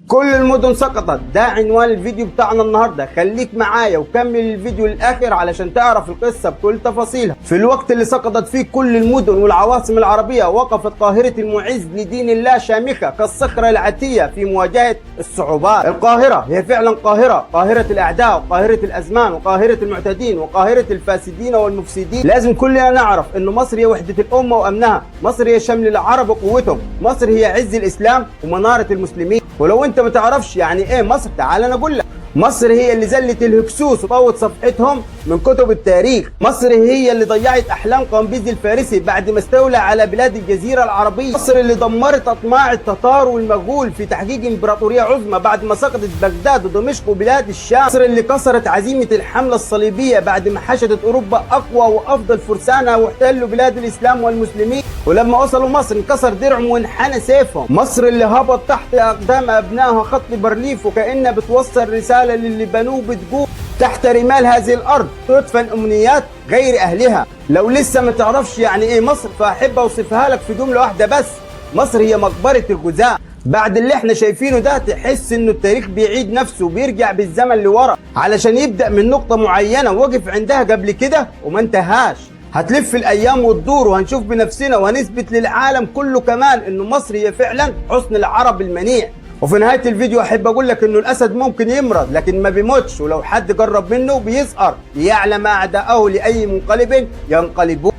كل المدن سقطت، ده عنوان الفيديو بتاعنا النهارده. خليك معايا وكمل الفيديو للاخر علشان تعرف القصة بكل تفاصيلها. في الوقت اللي سقطت فيه كل المدن والعواصم العربية، وقفت قاهرة المعز لدين الله شامخة كالصخره العتيه في مواجهة الصعوبات. القاهرة هي فعلا قاهرة، قاهرة الاعداء وقاهره الازمان وقاهره المعتدين وقاهره الفاسدين والمفسدين. لازم كلنا نعرف ان مصر هي وحده الامة وامنها، مصر هي شمل العرب وقوتهم، مصر هي عز الاسلام ومناره المسلمين. ولو انت ما تعرفش يعني ايه مصر، تعال انا اقول لك. مصر هي اللي ذلت الهكسوس وطوت صفحتهم من كتب التاريخ. مصر هي اللي ضيعت احلام قمبيز الفارسي بعد ما استولى على بلاد الجزيرة العربية. مصر اللي دمرت اطماع التتار والمغول في تحقيق امبراطورية عظمى بعد ما سقطت بغداد ودمشق وبلاد الشام. مصر اللي كسرت عزيمة الحملة الصليبية بعد ما حشدت اوروبا اقوى وافضل فرسانها واحتلوا بلاد الاسلام والمسلمين، ولما وصلوا مصر انكسر درعهم وانحنى سيفهم. مصر اللي هبط تحت اقدام ابنائها خط بارليف وكأنها بتوصل رسالة للي بنوه، بتقول تحت رمال هذه الارض تدفن امنيات غير اهلها. لو لسه ما تعرفش يعني ايه مصر، فاحب اوصفها لك في جملة واحدة بس: مصر هي مقبره الغزاة. بعد اللي احنا شايفينه ده تحس انه التاريخ بيعيد نفسه وبيرجع بالزمن لورا علشان يبدأ من نقطة معينة وقف عندها قبل كده وما انتهاش. هتلف الايام وتدور وهنشوف بنفسنا وهنثبت للعالم كله كمان انه مصر هي فعلا حصن العرب المنيع. وفي نهاية الفيديو احب اقول لك انه الاسد ممكن يمرض لكن ما بيموتش، ولو حد قرب منه بيزأر ليعلم اعداءه لاي منقلب ينقلبون.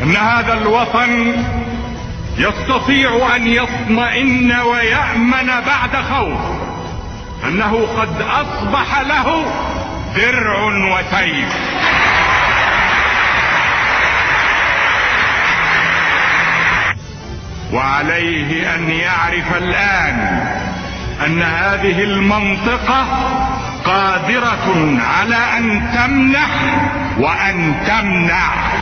أن هذا الوطن يستطيع أن يطمئن ويأمن بعد خوف، أنه قد أصبح له درع وسيف. وعليه أن يعرف الآن أن هذه المنطقة قادرة على أن تمنح وأن تمنع.